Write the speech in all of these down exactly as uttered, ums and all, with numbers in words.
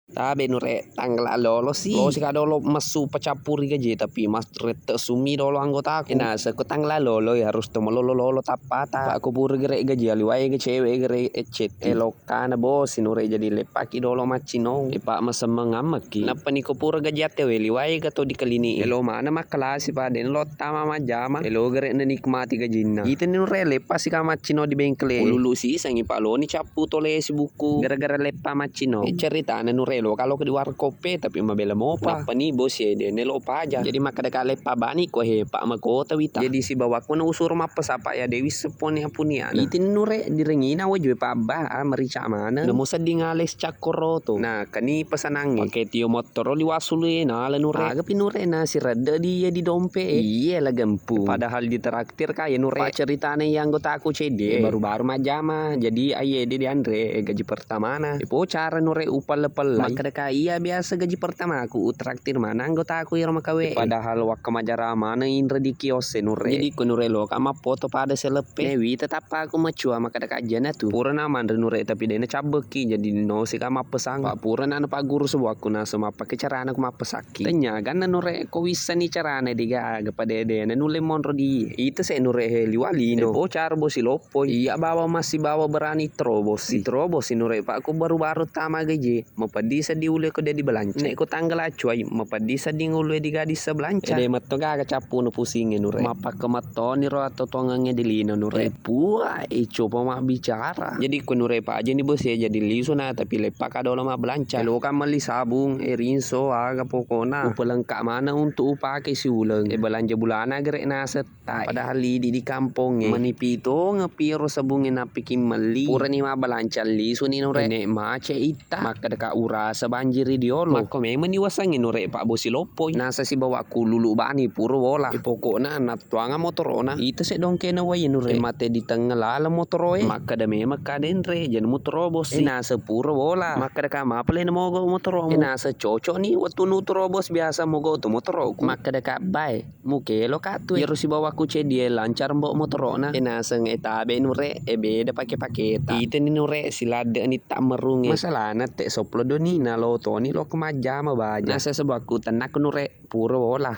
Tabe nure, tanggala lolo si. Lo si kadolo messu pacappuri gaji, tapi mas rette sumi dolo anggotaku. Ena seko tanggala lolo ya harus to melolo lolo tappata. Pak ko pura gere gaji aliwai ga cewek gere ecet. Elo kana bosi nure jadi leppaki dolo maccino. E, Pak, masemmeng ammeki. Nappa niko pura gaji atte we liwai ga to di klinik. Elo mana makkalasi, Pak, den lo tama majjama. Elo gere na nikmati gajinna. Iteni nure leppasi ka maccino di bengkele. Ululu sisangi, Pak, loni cappu tole si buku. Gara-gara leppa maccino. E, ceritana nure lo kalo ke di warkop e, tapi mabela mopa. Nappa ni bosi e, dene lo paja. Jadi makkeda ka leppa bani ko he, Pak, makota wita. Jadi sibawaku na usuro mappesa, Pak, ya dewi sepponi apuni ana. Iteni nure direngina wajue, Pak, abba, ah, merica mana. Namo sedding ales cakkoro to. Nah, kani pesanangnge. Pake tio mottoro liwasulu e, nala nure. Aga pi nure na siredde di ye di dompe e. Iye la gempu. Padahal ditraktir ka ye nure. Pak, ceritana ya anggotaku cedde. E, baru-baru majjama. Jadi aye de dianre, e, gaji pertamana. E, po cara nure upelle-pellai. Makkeda ka iya biasa gaji pertamaku utraktir mana anggotaku iro makawe. E, padahal wakka majara mana inre di kios e nure. Jadi ko nure lo ka mappoto pada seleppe. Newi tetap aku macua makkeda ka ajana tu. Pura na manre nure tapi dena cabbeki jadi no sika mappesang. Pak, pura na pagguru sebuahku nasa mappake carana ku mappesang. Ki. Tenya ganna nure ko wissani carana de gaga pada dena nulle monro di. Ita se nure he liwalino. E, po cara bosi loppoi. Iya bawa masih bawa berani terobos. Terobos si nure, Pak, ku baru-baru tama gaji. Mapeddi sedding ulu ko de di belanca. Nek ko tanggal acuai, mapeddi sedding ulu di gadis sebelanca. Ede metto gaga cappu nu pusinge nure. Mappakke mettoni ro atau tuangange di lino nure. E, pua, e, coba mabbicara. Jadi ko nure, Pak, aja ni bosi jadi lisu na tapi leppa ka dolo mabbelanca. Lo ka melli sabung, e, rinso, aga pokona. Upelengka mana untuk upake siuleng. E, belanja bulana gere naset. Tae. Padahal idi di kampongnge. Menipi tongeng piro sabungnge nappiki melli. Purani mabbalanca lisuni nure. Nek mace itta. Makkeda ka urasa banjiri diolo. Makko memang ni wasangnge nure, Pak, bosi loppoi. Nasa sibawa ku lulu bani pura wola. E, pokokna nattuanga motorona. Ita se dongkena wai nure. E, mate di tengnga laleng motoroe. Makkeda memang ka denre, jani mutoro bosi. E, nasa pura wola. Makkeda ka mapale na mogok motoromu. E, nasa cocok ni wettu nutoro bos biasa mogok tu motoroku. Makkeda ka bae. Mukelo ka tu, ero sibawaku ceddi e lancar mbok motoro'na. E naseng e tabe nure, e beda pake-paketa. Iteni nure, siladde ni tammerunge. Masalana te soplo doni na lo toni lo kemajjama baja. Nasa sebakku tennak nure, pura wola.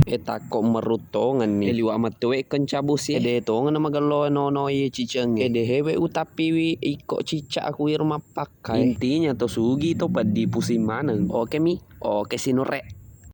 E takko meruttongenni. E liwa mettu we kencabusi. E de tongeng magello nono ye ciceng. E de hewe utappiwi ikko cicak aku iro mappakai. Intinya to sugi to peddi pusing maneng. Oke mi, oke si nure.